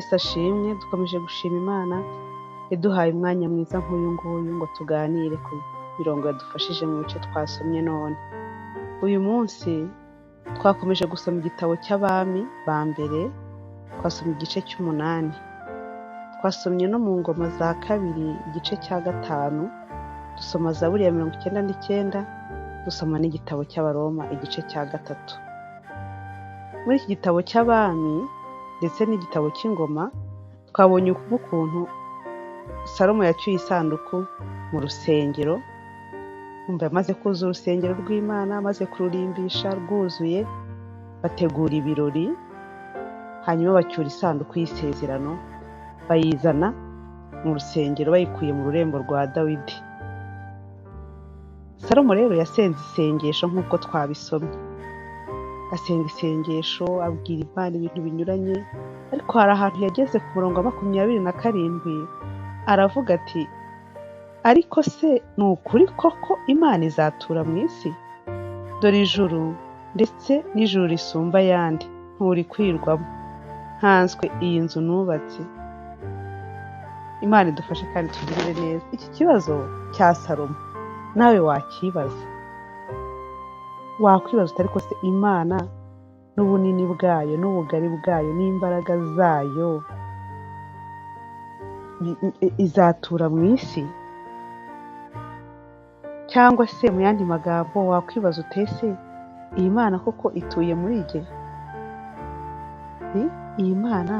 Yesu ashimwe, dukomeje gushima Imana yaduhaye umwanya mwiza nk'uyu nguyu ngo tuganire ku mirongo yadufashije mu bice twasomye none. Uyu munsi twakomeje gusoma igitabo cy'Abami ba mbere, twasomye igice cy'umunani. Twasomye no mu Ngoma za kabiri igice cya 5, dusoma Zaburi ya 99, dusoma n'igitabo cy'Abaroma igice cya 3. Muri iki gitabo cy'Abami ndetse n'igitabo cy'Ingoma, twabonye ukuntu Salomo yacyuye isanduku mu rusengero, umva yamaze kuzuza urusengero rw'Imana, amaze kururimbisha rwuzuye, bategura ibirori, hanyuma bacyura isanduku y'isezerano, bayizana mu rusengero bayikuye mu rurembo rwa Dawidi. Salomo rero yasenze isengesho nk'uko twabisomye, asenga isengesho abwira Imana ibintu binyuranye, ariko hari ahantu yageze ku murongo wa 27 aravuga ati: ariko se ni ukuri koko Imana izatura mu isi? Dore ijuru ndetse n'ijuru risumba ayandi nturikwirwamo, nkanswe iyi nzu nubatse. Imana idufashe kandi tugirire neza. Iki kibazo cya Salomo nawe wakibaza, wakwibaza uti ariko se Imana n'ubunini bwayo n'ubugari bwayo n'imbaraga zayo izatura mu isi? Cyangwa se mu yandi magambo wakwibaza uti ese iyi Mana koko ituye muri jye? Iyi Mana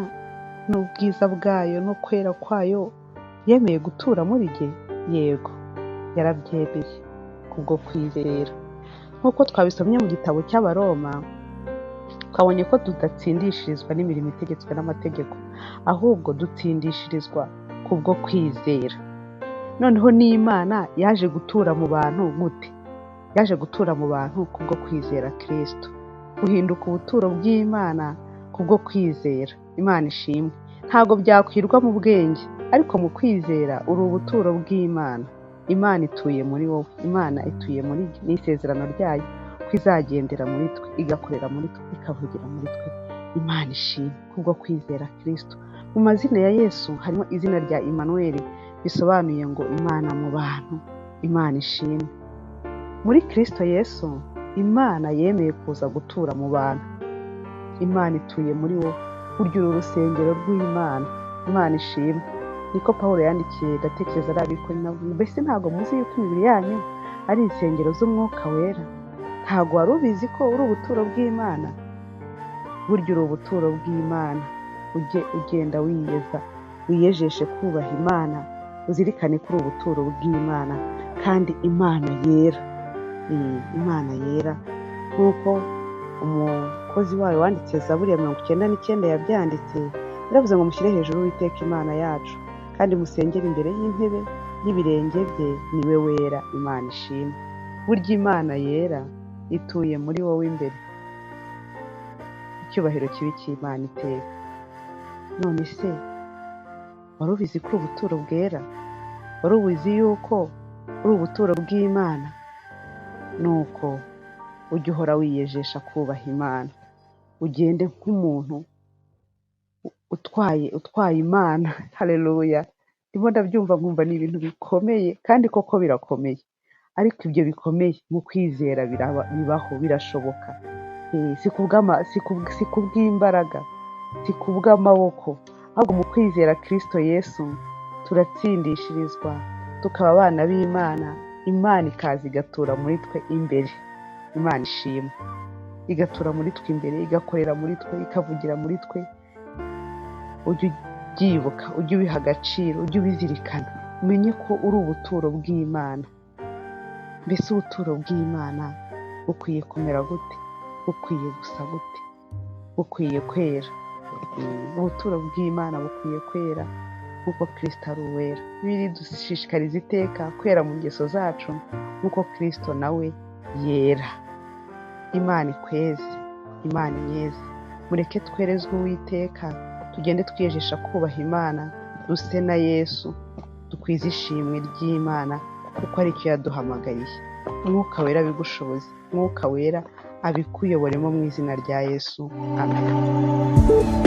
n'ubwiza bwayo no kwera kwayo yemeye gutura muri jye? Yego, yarabyemeye kubwo kwizera. Nk'uko twabisomye mu gitabo cy'Abaroma, twabonye ko tudatsindishirizwa n'imirimo itegetswe n'amategeko, ahubwo dutsindishirizwa kubwo kwizera. Noneho n'Imana yaje gutura mu bantu gute? Yaje gutura mu bantu kubwo kwizera Kristo. Guhinduka ubuturo bw'Imana kubwo kwizera. Imana ishimwe. Ntabwo byakwirwa mu bwenge, ariko mu kwizera uri ubuturo bw'Imana. Imana ituye muri wowe, Imana ituye muri jye, ni isezerano ryayo ko izagendera muri twe, igakorera muri twe, ikavugira muri twe. Imana ishimwe kubwo kwizera Kristo. Mu mazina ya Yesu harimo izina rya Emmanuel, bisobanuye ngo Imana mu bantu. Imana ishimwe. Muri Kristo Yesu, Imana yemeye kuza gutura mu bantu. Imana ituye muri wowe, burya uru rusengero rw'Imana. Imana ishimwe. Niko Pawulo yandikiye, ndatekereza ari ab'Ikorinto, mbese ntabwo muzi yuko imibiri yanyu ari insengero z'Umwuka Wera? Ntabwo wari ubizi ko uri ubuturo bw'Imana? Burya uri ubuturo bw'Imana. Ujye ugenda wiyeza, wiyejeshe kubaha Imana, uzirikane ko uri ubuturo bw'Imana kandi Imana yera. Imana yera nk'uko umukozi wayo wanditse Zaburi ya 99 yabyanditse, yaravuze ngo mushyire hejuru Uwiteka Imana yacu, kandi musengere imbere y'intebe y'ibirenge bye, niwe wera. Imana ishimwe. Burya Imana yera ituye muri wowe imbere. Icyubahiro kibi cy'Imana iteka. None se wari ubizi ko uri ubuturo bwera? Wari ubizi yuko uri ubuturo bw'Imana? Nuko ujye uhora wiyejesha kubaha Imana, ugende nk'umuntu utwaye Imana. Haleluya! Ndimo ndabyumva nkumva ni ibintu bikomeye, kandi koko birakomeye, ariko ibyo bikomeye mu kwizera bibaho, birashoboka. Si kubw'imbaraga, si kubw'amaboko, ahubwo mu kwizera Kristo Yesu turatsindishirizwa, tukaba abana b'Imana. Imana ikaza igatura muri twe imbere. Imana ishimwe. Igatura muri twe imbere, igakorera muri twe, ikavugira muri twe. Ujye ubyibuka, ujye ubiha agaciro, ujye ubizirikana, umenye ko uri ubuturo bw'Imana. Mbese ubuturo bw'Imana bukwiye kumera gute? Bukwiye gusa gute? Bukwiye kwera. Ubuturo bw'Imana bukwiye kwera nk'uko Kristo ari uwera. Bibiliya idushishikariza iteka kwera mu ngeso zacu nk'uko Kristo nawe yera. Imana ikweze, Imana inyeze. Mureke twerezwe Uwiteka, tugende twiyejesha kubaha Imana, duse na Yesu, dukwize ishimwe ry'Imana kuko ari cyo yaduhamagariye. Umwuka Wera abigushoboze, Umwuka Wera abikuyoboremo mu izina rya Yesu. Amen.